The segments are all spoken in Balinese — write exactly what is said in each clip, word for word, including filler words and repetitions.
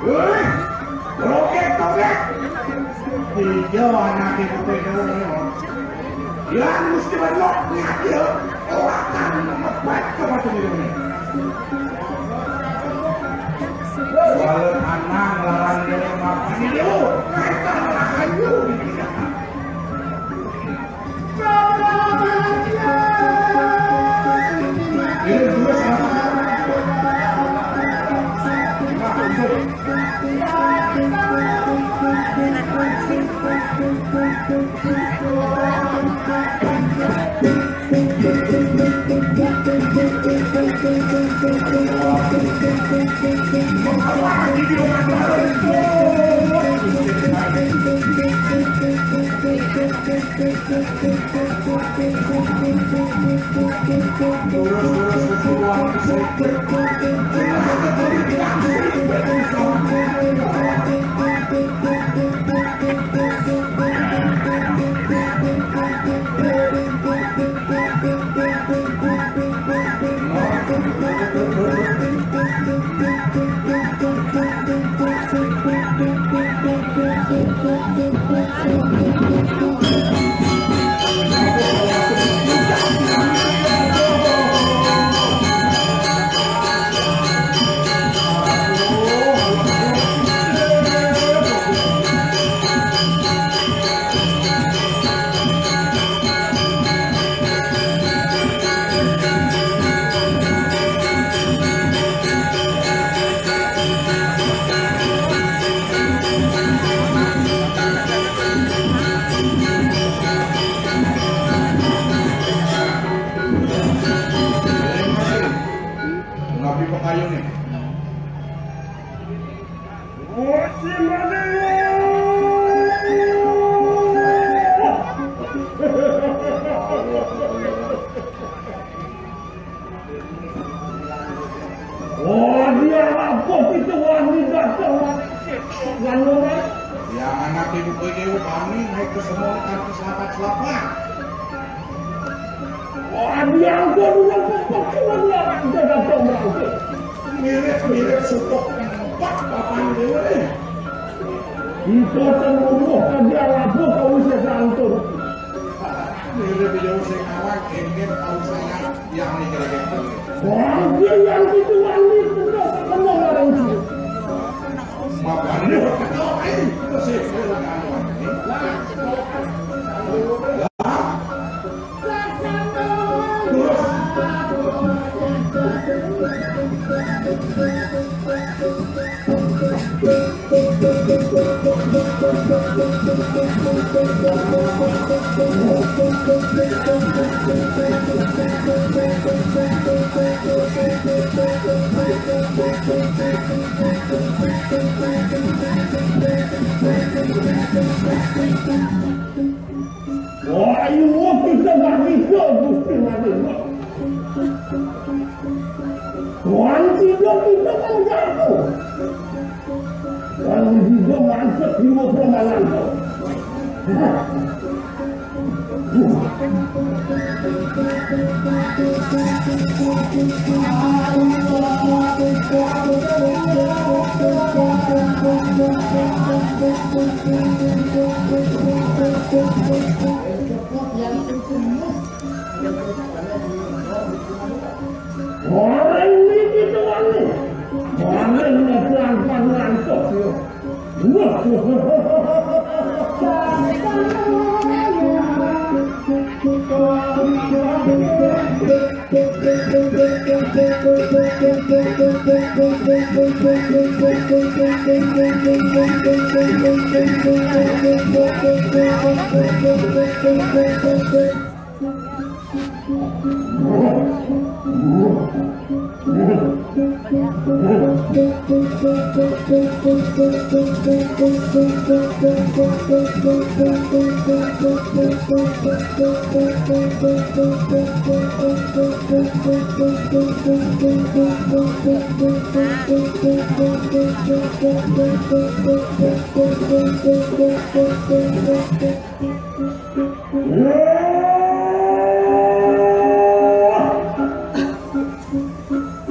Woi, roket, roket. Iya, anake kowe ngono. Ya, mesti menok niat ya. Ora kan mepet ke macam ini. Walau tanah larang dia makan dia. Kita makan dia. Nabi pekayu nih. Oh, dia apa itu wani datang? Yang nomor? Ya, anak ibu kowe iki wani, naik ke semua kanthi selamat-selamat. Wah, dia apa dulu kok cuma dia anak dia datang berarti. Mirip-mirip sutok empat papan dewe. Itu tembunuh kan dia lapo kau bisa santur. Mirip ya sing awak genggen tau sangat yang mikir-mikir. Wah, dia yang itu wani sudah penuh orang itu. Makanya ketawa ini. Terus itu kan wani. Lah. Lah. Terus. Wah, iya kita nggak bisa, Gusti Raden. Wah, tidak, kita kan jatuh. Kalau juga masuk di mobil malam. Orang ini tuh aneh. Orang ini pelan-pelan ngantuk, yo.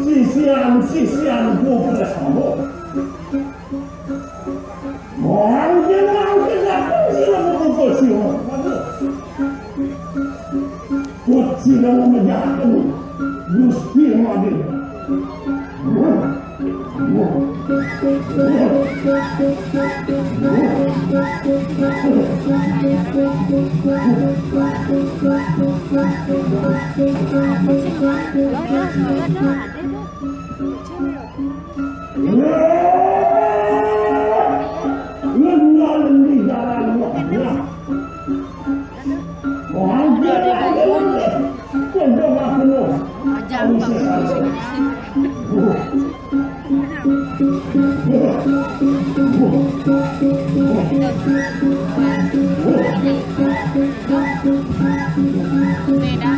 Sisian, sisian, gue bersama. Mangke, mangke, datang sila memukul sila. Kuat sila memejahkan Gusti Raden. Ajar banget. Beda.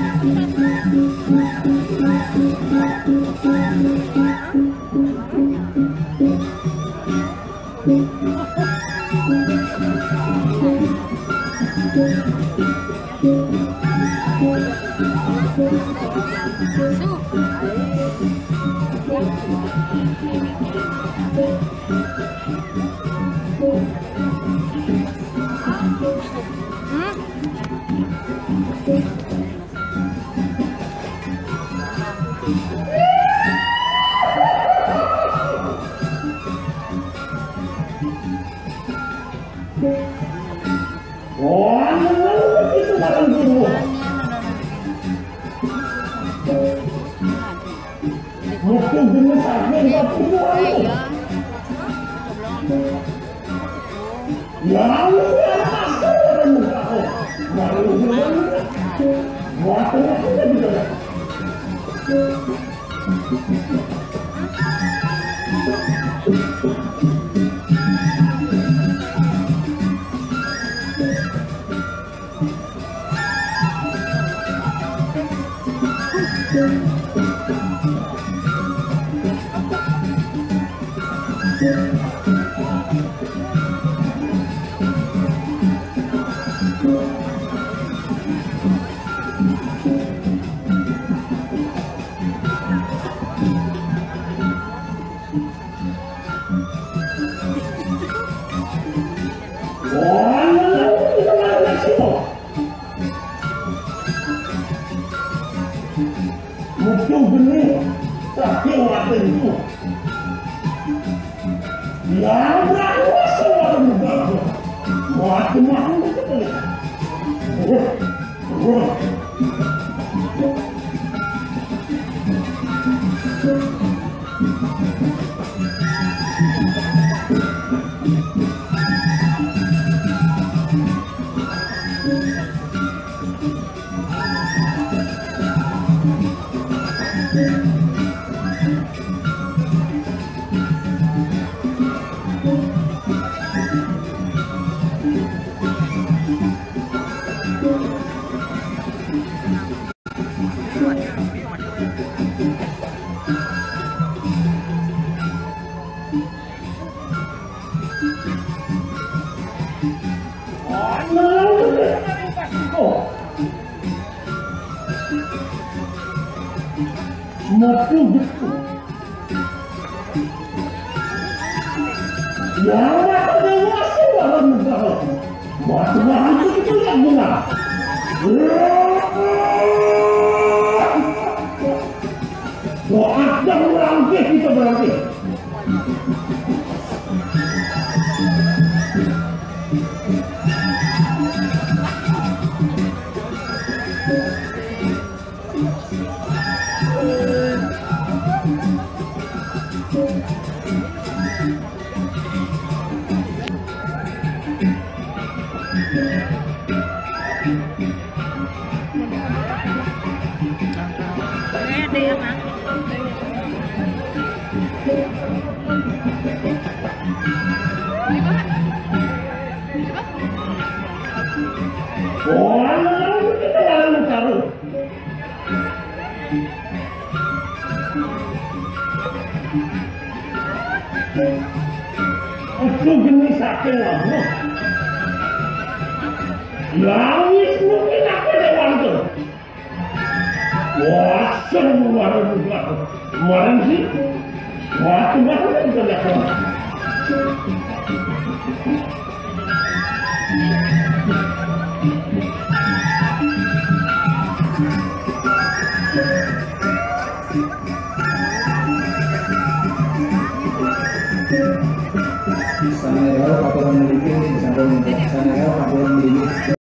Oh, itu barang guru. Mesti jenis apa yang kau tuju, anu? Ya, lu yang masuk dalam muka kau. Baru lu bilang, buat apa kita juga? Musuh benih, saking waten itu. Ya, berani sama muda. Waten, waten, waten. Ngopi gitu. Ya, mata dewasa warna negara. Mata itu kita lihat bunga. Wah, ada orang kita berarti. Wah, kita lalu taruh. Itu jenis saking apa? Langit mungkin aku ada wonten. Wah, seru banget. Kemarin sih. Wah, kemarin kan kita lihat. Sanaya aturan miliki, misalkan sanaya aturan miliki.